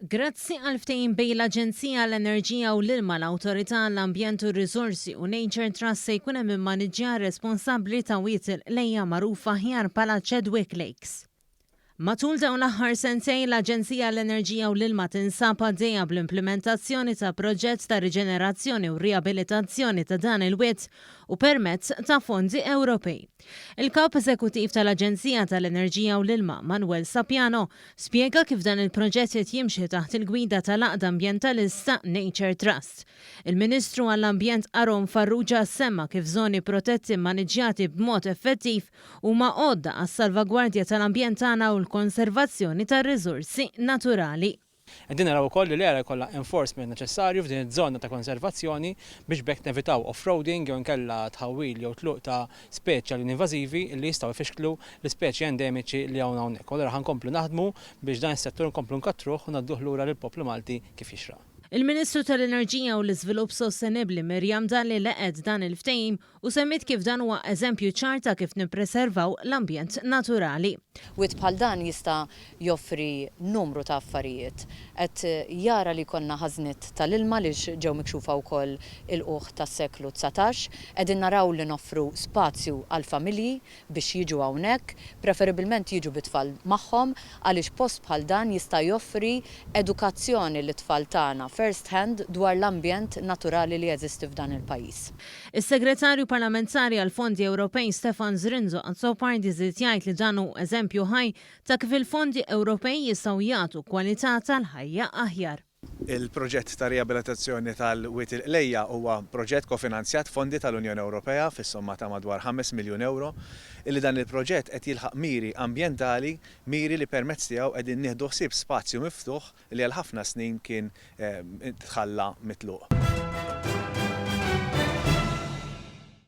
Grazzi għall-ftehim bejn l-Aġenzija għall-Enerġija u l-Ilma, l-Awtorità għall-Ambjent u r-Riżorsi u Nature Trust se jkun hemm immaniġġjar responsabbli ta' Wied il-Qlejja magħruf aħjar bħala Chadwick Lakes. Matul dawn l-aħħar sentejn, l-Aġenzija għall-Enerġija u l-Ilma tinsab għaddejja bl-implimentazzjoni ta' proġett ta' riġenerazzjoni u riabilitazzjoni ta' dan il-wied u permezz ta' fondi Ewropej. Il-Kap Eżekuttiv tal-Aġenzija tal-Enerġija u l-Ilma, Manuel Sapiano, spjega kif dan il-proġett qed jimxi taħt il-gwida tal-għaqda ambjentalista Nature Trust. Il-Ministru għall-Ambjent Aaron Farrugia semma kif żoni protetti mmaniġġjati b'mod effettiv huma għodda għas-salvagwardja tal-ambjent tagħna u l-konservazzjoni tar-riżorsi naturali. Qegħdin naraw ukoll li l-ERA jkollha enforcement neċessarju f'din iż-żona ta' konservazzjoni biex b'hekk nevitaw off-roading jew inkella tħawwil jew tluq ta' speċi għalin invażivi li jistgħu jfixklu l-ispeċi endemiċi li hawn hawnhekk. U allura ħa nkomplu naħdmu biex dan is-settur nkomplu nkattruh u ngħadduh lura lill-poplu Malti kif jixraq. Il-Ministru tal-Enerġija u l-Iżvilupp Sostenibbli Miriam Dalli laqgħet dan il-ftehim u semmiet kif dan huwa eżempju ċar ta' kif nippreservaw l-ambjent naturali. Wied bħal dan jista' joffri numru ta' affarijiet. Qed jara li jkollna ħażniet tal-ilma għaliex ġew mikxufa wkoll ilqugħ tas-seklu 19. Qegħdin naraw li noffru spazju għall-familji biex jiġu hawnhekk, preferibilment jiġu bit-tfal magħhom għaliex post bħal dan jista' joffri edukazzjoni lit-tfal tagħna first hand dwar l-ambjent naturali li jeżisti f'dan il-pajjiż. Is-Segretarju Parlamentari għall-Fondi Ewropej Stefan Zrinzo Azzopardi żied jgħid li dan hu eżempju ħaj ta' kif il-fondi Ewropej jistgħu jagħtu kwalità tal-ħajja aħjar. Il-proġett ta' riabilitazzjoni tal-Wied il-Qlejja huwa proġett kofinanzjat b'fondi tal-Unjoni Ewropea fis-somma ta' madwar 5 miljun ewro, illi dan il-proġett qed jilħaq miri ambjentali, miri li permezz tiegħu qegħdin nieħdu ħsieb spazju miftuħ li għal ħafna snin kien tħalla mitluq.